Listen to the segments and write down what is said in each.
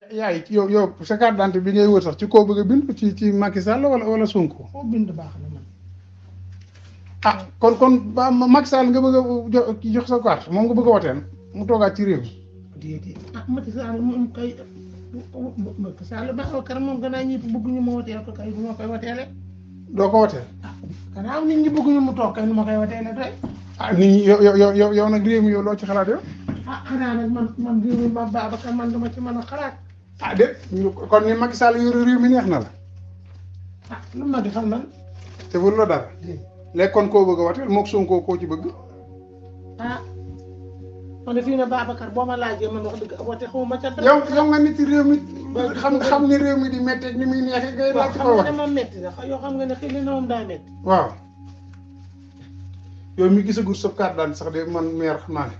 yaay yow sa carte d'identité bi ngay wër sax ci koo bëgg a bind ci Macky Sall wala Sonko. foo bind baax na man. ah kon ba Macky Sall nga bëgg a jox sa carte moom nga bëgg a woteel mu toogaat ci réew mi. déedéet ah Macky Sall moom kay Macky Sall Babacar moom gannaaw ñëpp bëgguñu ma woteel ko kay bu ma koy woteele. doo ko woteel. ah gannaaw nit ñi bëgguñu mu toog kay nu ma koy woteele doy. ah nit ñi yow nag réew mi yow loo ci xalaat yow. ah xanaa nag man réew mi ma Babacar man dama ci mën a xalaat. ah déet kon ni Macky Sall yore réew mi neex na la. ah lu ma defal man. te wër la dara. léegi kon koo bëgg a wateel moog Sonko koo ci bëgg. ah man de fii ne Babacar boo ma laajee man wax dëgg wate xawma ca dara. yow nga nit ci réew mi xam ni réew mi di métteeg ni muy neexee ngay laaj ci ko wax. xam nga ne moom métti na yoo xam nga ne xëy na moom daa métti. waaw yow mi gisagul sa carte d'identité sax de man meer xam naa ne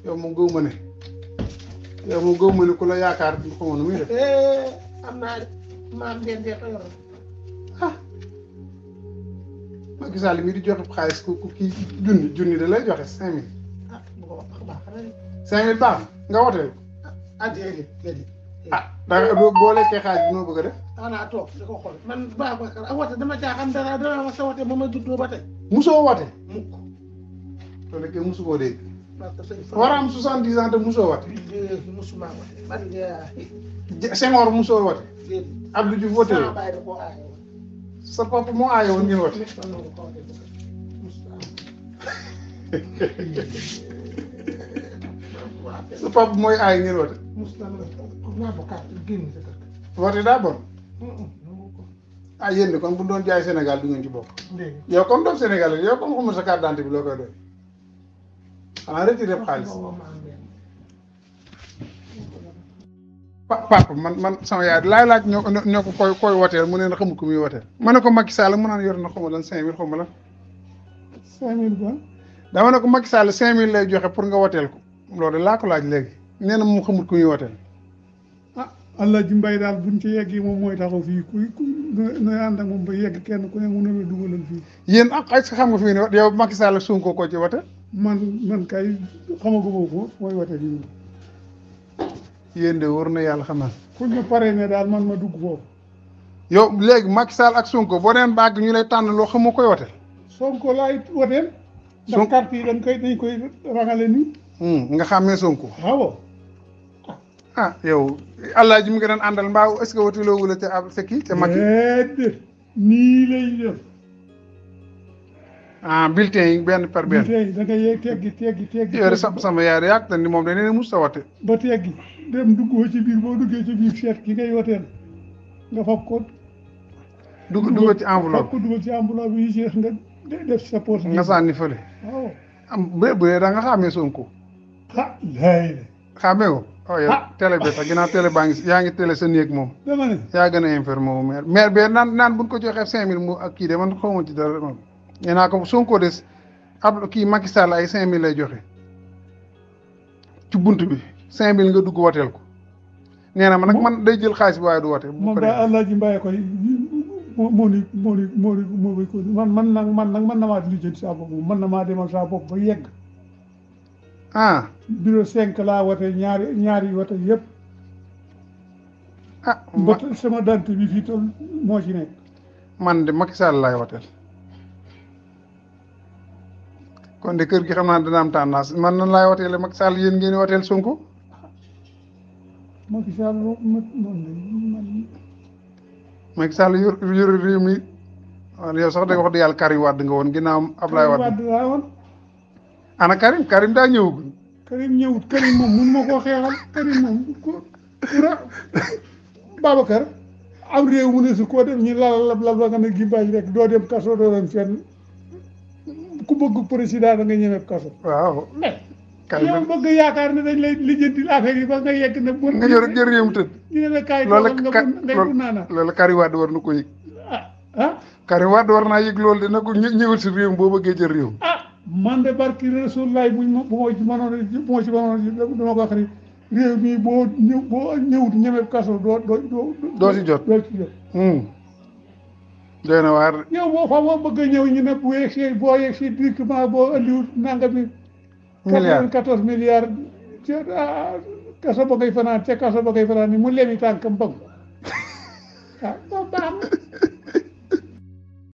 yow moom gëw ma ne yow moom gëw ma ne ku la yaakaar xaw ma nu muy def. am naa maam den de ko yoroon. ah Macky Sall mi di joxe xaalis ku kii junni da lay joxe 5000. ah bu ko wax baax na de. 5000 baax nga woteel ko. ah déedéet. ah dara boo lekkee xaalis bi noo bëgg a def. xanaa toog di ko xool man Babacar ak wote dama caa xam dara dama ma sa wote ba ma juddoo ba tey. musoo wote. mukk. loolu kay musu koo dégg. parce que sëñ war a am 70 ans te musoo wote. musuma wote man de. Senghor musoo wote. déedéet. Abdou Diouf wote sama baay da koo aaye woon. sa papa moo aaye woon ngeen wote. sa papa mooy aaye ngeen wote. wote daa bon. ah yéen de kon bu doon jaay Sénégal du ngeen ci bokk. yow comme doom Sénégal yow comme xamul sa carte d'identité bi loo koy doy. xanaa retiré xaalis. papa man sama yaay laaj ñoo ko koy woteel mu ne na xamul ko muy woteel. ma ne ko Macky Sall mu naan yor na xaw ma lan 5000 xaw ma lan. 5000 ba. dama ne ko Macky Sall 5000 lay joxe pour nga woteel ko loolu laa ko laaj léegi nee na mu xamul ku muy woteel. ah Alaaji Mbay daal buñ ci yeggee moom mooy taxaw fii ku nooy ànd ak moom ba yegg kenn ku ne mu ne la dugalal fii. yéen est-ce que xam nga fi ne yow Macky Sall ak Sonko ko ci wote. man kay xamaguma ko mooy wote bi. yéen de war na yàlla xam naa. kuñ ma paree ne daal man ma dugg foofu. yow léegi Macky Sall ak Sonko boo deen bàgg ñu lay tànn loo xamoo koy wote. Sonko laay woteel. ndax carte yi dañ koy rangale nii. nga xàmmee Sonko. waaw. ah yow Alaaji mi nga doon àndal mbaa est-ce que wotiloo wula ca kii ca Macky. déedéet nii lay def. ah bulletin yi benn par benn. bulletin yi da ngay teggi. yow de sama yaay de yàgg ni moom dañu ne mus a wote. ba teggi dem duggoo ci biir boo duggee ci biir seet ki ngay woteel nga fab ko. dugal ci enveloppe fab ko dugal ci enveloppe yi jeex nga def sa poche. nga sànni fële. waaw. bu dee da nga xàmmee Sonko. ah laay. xàmmee ko. oh yow télé bi sax ginnaaw télé baa ngi yaa ngi télé sa néeg moom. dama ne. yaa gën a infirme moom maire bee naan buñ ko joxee 5000 mu ak kii de man xawma ci dara moom. nee naa ko Sonko des ab kii Macky Sall ay 5000 lay joxe ci bunt bi 5000 nga dugg woteel ko nee na ma nag man day jël xaalis bi waaye du wote. moom daal Alaaji Mbaye koy moo ko man nag man na maa lijjanti saa bopp man na maa demal saa bopp ba yegg. ah. bureau 5 laa wote ñaari wote yëpp. ah ba sama dante bi fii toll moo ci nekk. man de Macky Sall laay woteel. kon de kër gi xam naa dana am tendance man nan laay woteele Macky Sall yéen ngeen woteel Sonko. Macky Sall Macky Sall yor réew mi yow sax da wax dëgg yàlla Karim Wade nga woon ginnaaw Ablaye Wade laa woon. ana Karim daa ñëwagul. Karim ñëwut Karim moom mun ma koo xeexal Karim moom Babacar am réew mu ne su koo dem ñu lab la nga ne gimbaaj rek doo dem kaso doo dem fenn ku bëgg président da nga ñeme kaso. waaw. Karim yow bëgg yaakaar ne dañ lay lijjanti affaire yi ba nga yegg ne. nga jël réew mi tëdd. ñu ne la kaay toogal nga loolu Karim Wade war na ko yëg. ah. Karim Wade war naa yëg loolu dina ko ñëwal si réew mi boo bëggee jël réew mi. man de barki Rasulullaay bu ma ci mënoon dama ko wax ni réew mi boo ñëwut ñeme kaso doo si jot. doy na waar. yow boo fa boo bëgg a ñëw ñu ne bu yegsee boo yegsee directement boo andiwut nanga bi. 14 milliards kaso ba ngay fanaan ca kaso ba ngay fanaan ni mu lemi tànkam bëgg ah